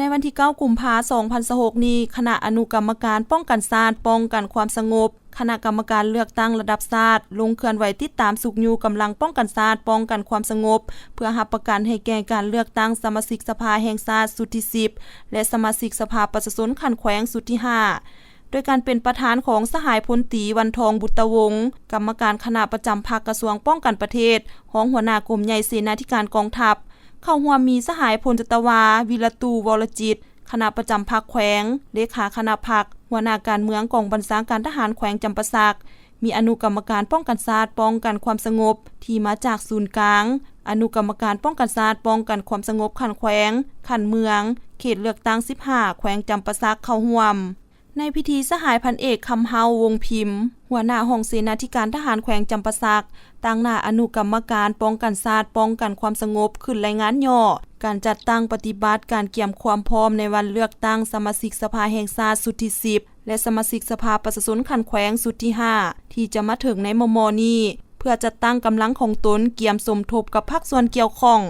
ໃນວັນທີເກົ້າ ກຸມພາ ສອງພັນຊາວຫົກນີ້, ຄະນະອະນຸກຳມະການປ້ອງກັນຊາດ ປ້ອງກັນຄວາມສະຫງົບ, ຄະນະກຳມະການເລືອກຕັ້ງລະດັບຊາດ ລົງເຄື່ອນໄຫວຕິດຕາມຊຸກຍູ້ກຳລັງປ້ອງກັນຊາດ ປ້ອງກັນຄວາມສະຫງົບ ເພື່ອຮັບປະກັນໃຫ້ແກ່ການເລືອກຕັ້ງສະມາຊິກສະພາແຫ່ງຊາດຊຸດທີສິບ ແລະ ສະມາຊິກສະພາປະຊາຊົນຂັ້ນແຂວງຊຸດທີຫ້າ ໂດຍການເປັນປະທານຂອງສະຫາຍພົນຕີ ວັນທອງ ບຸດຕະວົງ ກຳມະການຄະນະປະຈຳພັກກະຊວງປ້ອງກັນປະເທດ, ຮອງຫົວໜ້າກົມໃຫຍ່ເສນາທິການກອງທັບ, ເຂົ້າຮ່ວມມີສະຫາຍພົນຈັດຕະວາ ວິລະຕູ ວໍລະຈິດ ຄະນະປະຈຳພັກແຂວງ, ເລຂາຄະນະພັກ, ຫົວໜ້າການເມືອງກອງບັນຊາການທະຫານແຂວງຈຳປາສັກ, ມີອະນຸກຳມະການປ້ອງກັນຊາດ ປ້ອງກັນຄວາມສະຫງົບ ທີ່ມາຈາກສູນກາງ, ອະນຸກຳມະການປ້ອງກັນຊາດ ປ້ອງກັນຄວາມສະຫງົບຂັ້ນແຂວງ, ຂັ້ນເມືອງ, ເຂດເລືອກຕັ້ງສິບຫ້າ ແຂວງຈຳປາສັກເຂົ້າຮ່ວມ. ໃນພິທີ, ສະຫາຍພັນເອກ ຄຳເຮົາ ວົງພິມ ຫົວໜ້າຫ້ອງເສນາທິການທະຫານແຂວງຈຳປາສັກ ຕາງໜ້າອະນຸກຳມະການປ້ອງກັນຊາດ ປ້ອງກັນຄວາມສະຫງົບ ຂຶ້ນລາຍງານຫຍໍ້ການຈັດຕັ້ງປະຕິບັດການກຽມຄວາມພ້ອມໃນວັນເລືອກຕັ້ງສະມາຊິກສະພາແຫ່ງຊາດຊຸດທີສິບ ແລະ ສະມາຊິກສະພາປະຊາຊົນຂັ້ນແຂວງຊຸດທີຫ້າ ທີ່ຈະມາເຖິງໃນມໍ່ໆນີ້ ເພື່ອຈັດຕັ້ງກຳລັງຂອງຕົນກຽມສົມທົບກັບພາກສ່ວນກ່ຽວຂ້ອງ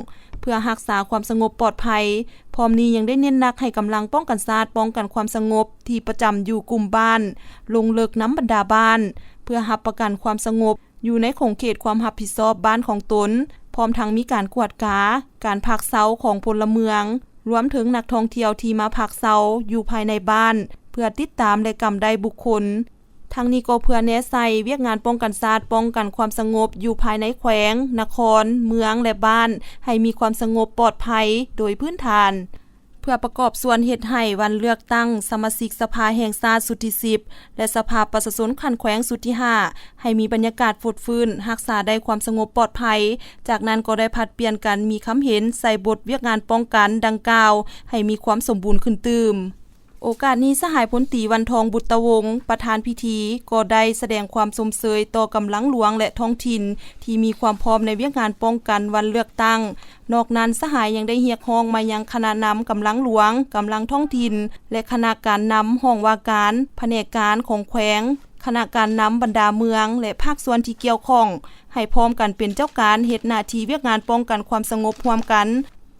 ເພື່ອຮັກສາຄວາມສະຫງົບປອດໄພ. ພ້ອມນີ້ຍັງໄດ້ເນັ້ນໜັກໃຫ້ກຳລັງປ້ອງກັນຊາດ ປ້ອງກັນຄວາມສະຫງົບທີ່ປະຈຳຢູ່ກຸ່ມບ້ານ ລົງເລິກນຳບັນດາບ້ານ ເພື່ອຮັບປະກັນຄວາມສະຫງົບຢູ່ໃນຂົງເຂດຄວາມຮັບຜິດຊອບບ້ານຂອງຕົນ, ພ້ອມທັງມີການກວດກາການພັກເຊົາຂອງພົນລະເມືອງ, ລວມເຖິງນັກທ່ອງທ່ຽວທີ່ມາພັກເຊົາຢູ່ພາຍໃນບ້ານ ເພື່ອຕິດຕາມ ແລະ ກຳໄດ້ບຸກຄົນ. ທັງນີ້ກໍເພື່ອແນໃສ່ວຽກງານປ້ອງກັນຊາດ ປ້ອງກັນຄວາມສະຫງົບຢູ່ພາຍໃນແຂວງ, ນະຄອນ, ເມືອງ ແລະ ບ້ານ ໃຫ້ມີຄວາມສະຫງົບປອດໄພໂດຍພື້ນຖານ ເພື່ອປະກອບສ່ວນເຮັດໃຫ້ວັນເລືອກຕັ້ງສະມາຊິກສະພາແຫ່ງຊາດຊຸດທີສິບ ແລະ ສະພາປະຊາຊົນຂັ້ນແຂວງຊຸດທີຫ້າ ໃຫ້ມີບັນຍາກາດຟົດຟື້ນ, ຮັກສາໄດ້ຄວາມສະຫງົບປອດໄພ. ຈາກນັ້ນກໍໄດ້ຜັດປ່ຽນກັນມີຄຳເຫັນໃສ່ບົດວຽກງານປ້ອງກັນດັ່ງກ່າວໃຫ້ມີຄວາມສົມບູນຂຶ້ນຕື່ມ. ໂອກາດນີ້, ສະຫາຍພົນຕີ ວັນທອງ ບຸດຕະວົງ ປະທານພິທີ ກໍໄດ້ສະແດງຄວາມຊົມເຊີຍຕໍ່ກຳລັງຫຼວງ ແລະ ທ້ອງຖິ່ນ ທີ່ມີຄວາມພ້ອມໃນວຽກງານປ້ອງກັນວັນເລືອກຕັ້ງ. ນອກນັ້ນ, ສະຫາຍຍັງໄດ້ຮຽກຮ້ອງມາຍັງຄະນະນຳກຳລັງຫຼວງ, ກຳລັງທ້ອງຖິ່ນ ແລະ ຄະນະການນຳຫ້ອງວ່າການ, ພະແນກການຂອງແຂວງ, ຄະນະການນຳບັນດາເມືອງ ແລະ ພາກສ່ວນທີ່ກ່ຽວຂ້ອງ ໃຫ້ພ້ອມກັນເປັນເຈົ້າການເຮັດໜ້າທີ່ວຽກງານປ້ອງກັນຄວາມສະຫງົບຮ່ວມກັນ,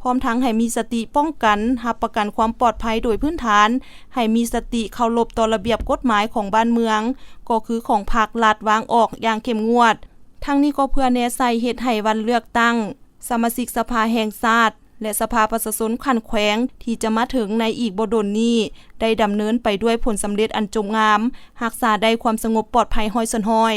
ພ້ອມທັງໃຫ້ມີສະຕິປ້ອງກັນ, ຮັບປະກັນຄວາມປອດໄພໂດຍພື້ນຖານ, ໃຫ້ມີສະຕິເຄົາລົບຕໍ່ລະບຽບກົດໝາຍຂອງບ້ານເມືອງ, ກໍຄືຂອງພັກລັດວາງອອກຢ່າງເຂັ້ມງວດ. ທັງນີ້ກໍເພື່ອແນໃສ່ເຮັດໃຫ້ວັນເລືອກຕັ້ງສະມາຊິກສະພາແຫ່ງຊາດ ແລະ ສະພາປະຊາຊົນຂັ້ນແຂວງທີ່ຈະມາເຖິງໃນອີກບໍ່ດົນນີ້ ໄດ້ດຳເນີນໄປດ້ວຍຜົນສຳເລັດອັນຈົບງາມ, ຮັກສາໄດ້ຄວາມສະຫງົບປອດໄພຮ້ອຍສ່ວນຮ້ອຍ.